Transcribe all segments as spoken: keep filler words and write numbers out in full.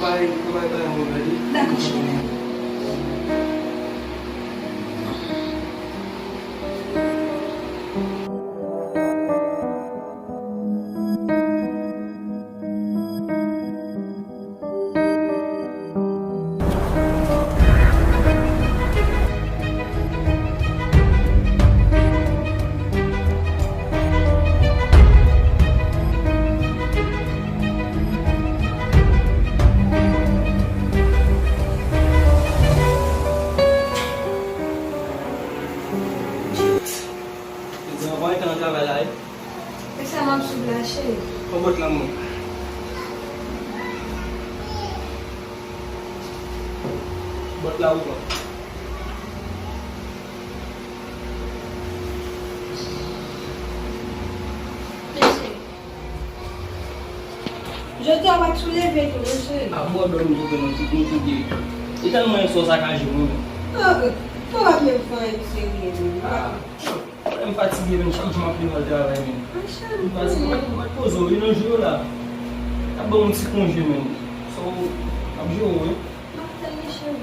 Bay, bay, bay, mwen gade. Dakò, cheri. Jodi a, w ap travay la, wi. E sa m ap sou la, cheri. Pran bòt la, mwen. Bòt la, ou pran. Mèsi. Jodi a, w ap souleve tou, non, cheri. A, bò dòmi tou, non, ti konn tou de. E tèlman yon sò sakaje, mwen. Ah, ah. Ou p ap menm fè anyen serye, non. Ah. Frè m fatige, men, chak jou m ap leve al travay, men. M fatige, mwen, mwen poze w, wi, nan jou yo la. Ap ban m yon ti konje, men. So, m ap jere w, wi. M ap tann li, cheri.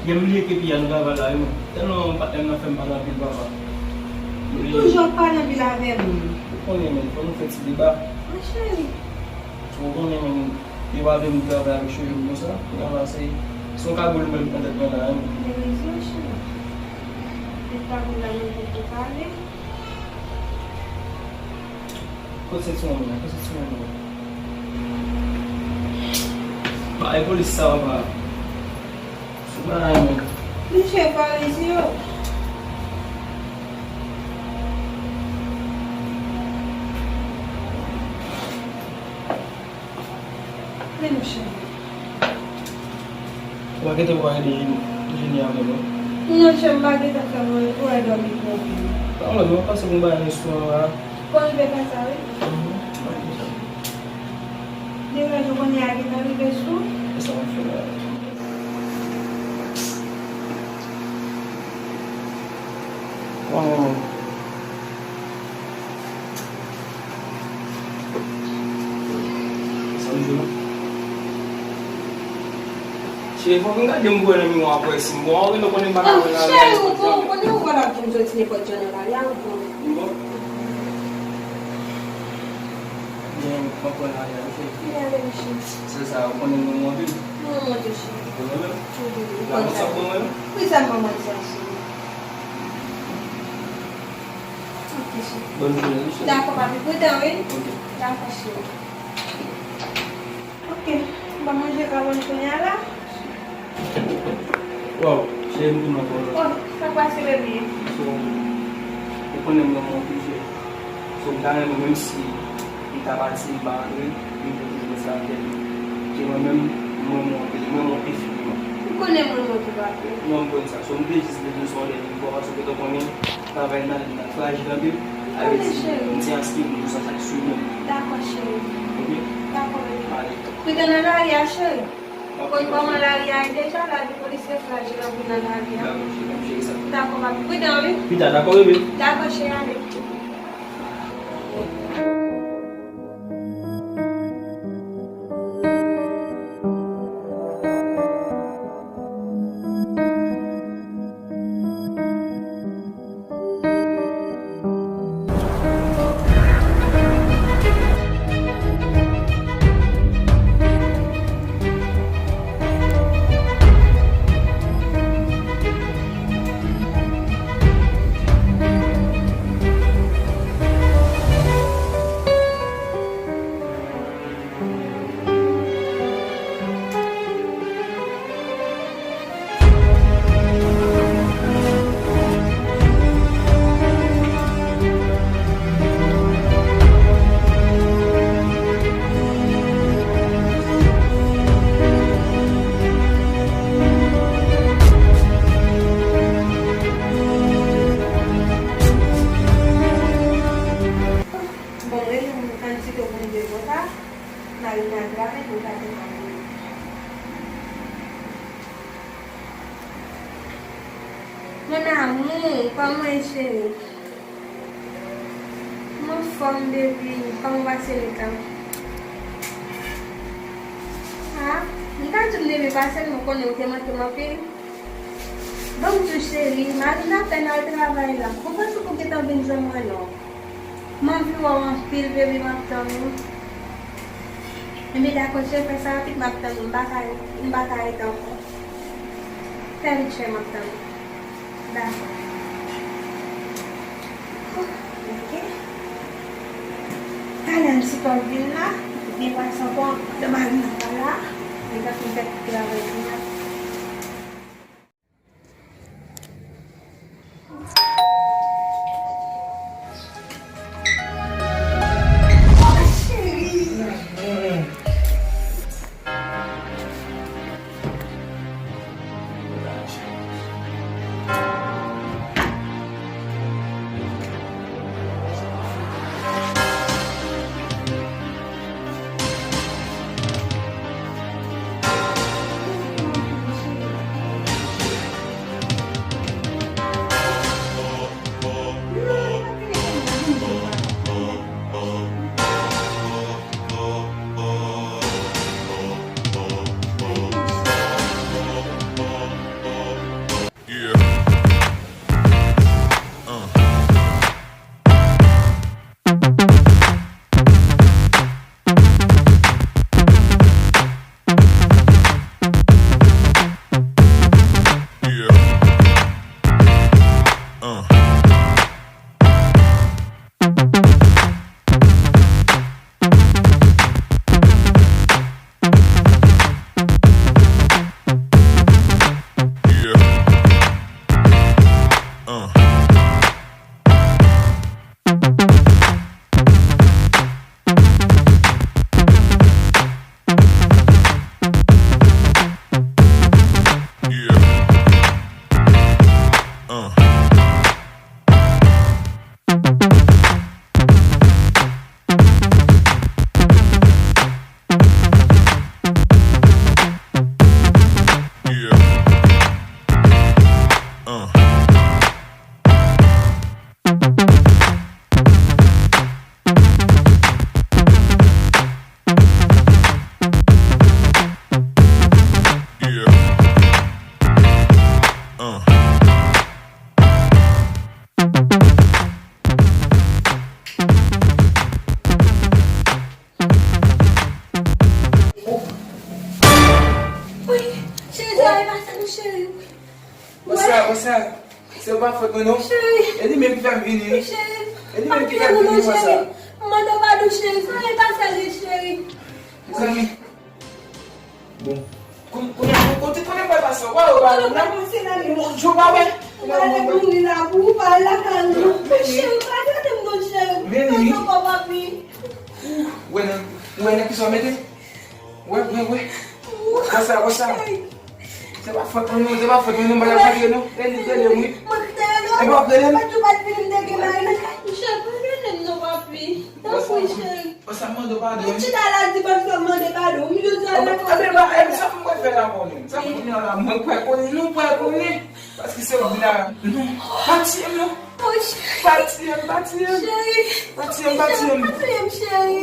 Gen m bliye ke piya nou travay la, wi, men. Tèlman patnè m nan fè m pale anpil, papa. M bliye. Ou toujou ap pale anpil avè m. Ou konnen, men, fò nou fè ti deba. Wi, cheri. Ou konnen, men, yo pa vle m travay avèk cheve m konsa. Kounye a la, se, se yon kagoul mwen pran tèt mwen la, wi. Gen rezon, cheri. Se kagoul la menm pou te pale. Kot senti mwen, kot senti mwen. Ba e polis sa, papa. Sou bagay mwen. Misye Farizyen. Men nou cheri. Ou pa gentan pral ede Jeni avè nou? Non, cheri, m pa gentan fè mwen, ou wè dòmi twonpe m. Pa mwen, mwen panse pou m bay yon sou an la. Bon, m vle fè sa, wi. Mhm. Degaje w konnen a gentan rive sou. E sa w ap fè la? Konnen mwen. Sa m di w la? Cheri, fòk m gade m pou wè nan miwa pou wè si m bon. Ou genlè konnen m pa ka wè nan lari. Cheri, ou bon, ou konnen ou wè l ap vin soti nenpòt jan nan lari a, ou bon. M bon? Byen, m ap pran lari a, wi, cheri. Byen, ale, wi, cheri. Se sa, ou konnen m renmen w anpil. Mwen renmen w tou, cheri. Ou renmen m? Wi, wi, wi. Ou konn sa. Ou konn sa k bon mwen? Wi, sa m ban mwen sa, cheri. Ok, cheri. Bòn jounen, wi, cheri. Dakò, papi, pridan, wi. Ok. Dakò, cheri. Ok, m ap manje kawòm kounye a la. Waw, cheri, m tounen ankò la. Oh, sa k pase, baby? So, ou konnen m renmen w anpil, cheri. So, m ta renmen, menm si m ta pati, m pa rantre, m te toujou fè sa avè l. Ke mwen menm, m renmen w anpil, m renmen w enfiniman. M konnen m renmen w tou, papi. Non, m konn sa. So, m te jis vle di w se yon lè vin bò, paske w gentan konnen travay nan, nan frajil anpil. Avè di, m ti achte m tou sa, sa k sou mwen. Dakò, cheri. Ok? Dakò, bebe. Ale. Pridan nan lari a, cheri. Ou konn kòman lari a ye deja, lavi polisye frajil anpil nan lari a. Dakò, cheri, m ap jere sa. Dakò, papi. Pridan, wi. Pita, dakò, bebe? Dakò, cheri, ale. Bon, rele moun kantite pou m de konsa, m al nan travay pou m ka te pale. Mon amour, kòman w ye, cheri? M anfòm, baby. Kòman w pase nèt la? A, Tou m leve pase l, mwen konnen ou te manke m anpil. Ban m di w cheri, Marina apèn al travay la. Konprann si pou gentan vin jwenn mwen non. M anvi wè w anpil, baby, m ap tann ou. Enben dakò, cheri, fè sa rapid, m ap tann ou. M pa ka, m pa ka rete ankò. Fè vit, cheri, m ap tann ou. Dakò. Ok. Talè m si pa vin la, gen pase ankò, de Marina pa la, li ka fin fè travay li a. Wi, cheri, sa e pa sa, non, cheri. What's up, what's up? Se pa fòt mwen, non. Cheri. E li menm ki fè m vini, wi. Cheri. E li menm ki fè m vini konsa. M mande w padon, cheri. Sa e pa sa, non, cheri. Mezanmi. Bon. Kon, kon, kon, kote, kote mwen pase? Ou pa wè, ou pa wè, non? Ou pa wè? Ou pa wè? Ou pa wè? Ou pa wè? Cheri, pa gade m, non, cheri. Mezanmi. Ankò, papi. Ou wè nan, ou wè nan ki sa w mete? Wè, wè, wè. Wè sa, wè sa. Se pa fòt mwen non, se pa fòt mwen non, bagay sa vre non. Rele, rele, wi. E pa w rele m? Wè sa, m mande w padon. Mwen chita la di paske m mande padon. M jodi a la. Ebyen, sa pou mwen fè la konnen. Sa pou mwen la, mwen kwè konnen, nou kwè konnen. Paske se ou la. Non, pa tiye m non. Pa tiye m, pa tiye m. Cheri. Pa tiye m, pa tiye m. Pa tiye m, cheri.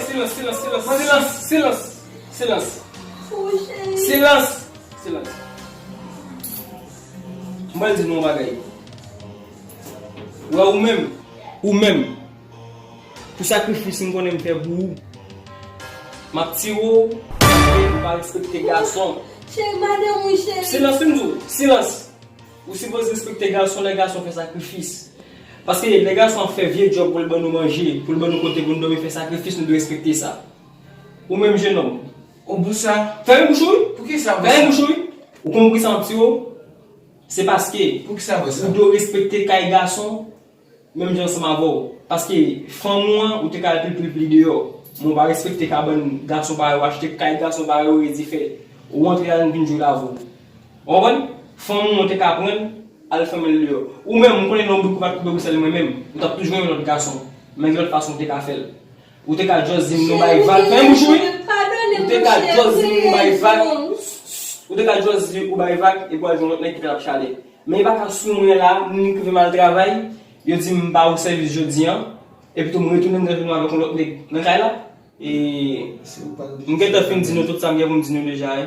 Silans, silans, silans, silans, silans, silans. Silans. Silans. M pral di nou yon bagay. Wè ou menm, ou menm. Pou sakrifis m konnen m fè pou ou. M ap tiye w, paske ou pa respekte gason. Cheri, madanm, wi, cheri. Silans, fin di w. Silans. Ou sipoze respekte gason lè gason fè sakrifis. Paske lè gason ap fè vye djòb pou l ban nou manje, pou l ban nou kote pou nou dòmi, fè sakrifis, nou dwe respekte sa. Ou menm jennonm. Ou bouch sa? Fèmen bouch ou, wi. Poukisa bouch sa? Fèmen bouch ou, wi. Ou konn poukisa m ap tiye w? Se paske ou dwe respekte kay gason. Menm jan ansanm avè w. Paske fanm ou an, ou te ka al pli, pli, pli deyò. Men ou pa respekte kabann gason parèy ou, achte kay gason parèy ou, redi fè. Ou antre ladann vin jwe lavi w. Ou konprann? Fanm ou an, ou te ka pran l, al fèmen l deyò. Ou menm, m konnen nan yon bout kou pa t koupe pou sèl mwen menm. Ou t ap toujou renmen lòt gason. Men gen lòt fason ou te ka fè l. Ou te ka just di m nou bay vag. Fèmen bouch ou, wi. Ou te ka just di m nou bay vag. Ou te ka just di ou bay vag, epi w al jwenn lòt nèg ki t ap chale. Men e pa ka sou mwen la, m rive m al travay, yo di m m pa ou sèvis jodi a, epi tou m retounen m gen jounen avèk yon lòt nèg nan kay la. E m gentan fin di nou tout sa m gen pou m di nou deja, wi.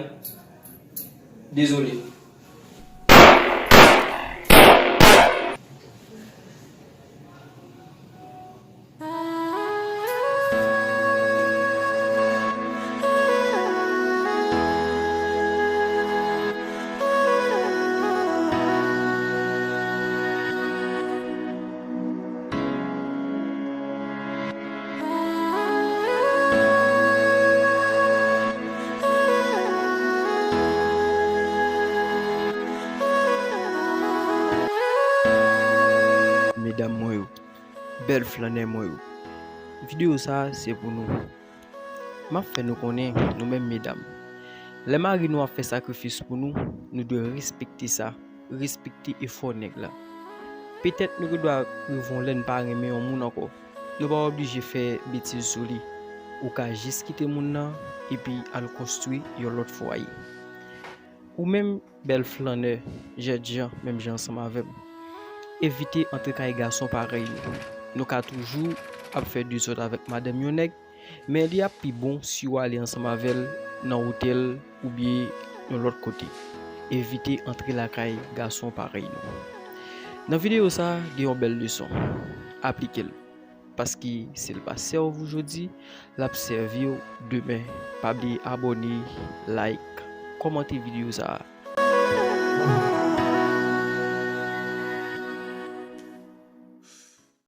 Dezole. Medam mwen yo, bèl flannè mwen yo, videyo sa a se pou nou. M ap fè nou konnen, nou menm medam, lè mari nou ap fè sakrifis pou nou, nou dwe respekte sa, respekte efò nèg la. Petèt nou gen dwa rive yon lè n pa renmen yon moun ankò. Nou pa oblije fè betiz sou li. Ou ka jis kite moun nan epi al konstwi yon lòt fwaye. Ou menm, bèl flannè, jènjan, menm jan ansanm avè m, evite antre kay gason parèy nou. Nou ka toujou ap fè dezòd avèk madanm yon nèg, men li ap pi bon si w ale ansanm avè l nan otèl oubyen yon lòt kote. Evite antre lakay gason parèy nou. Nan videyo sa a, gen yon bèl leson. Aplike l. Paske si l pa sèvi w jodi, l ap sèvi w demen. Pa bliye abòne, like, kòmante videyo sa a.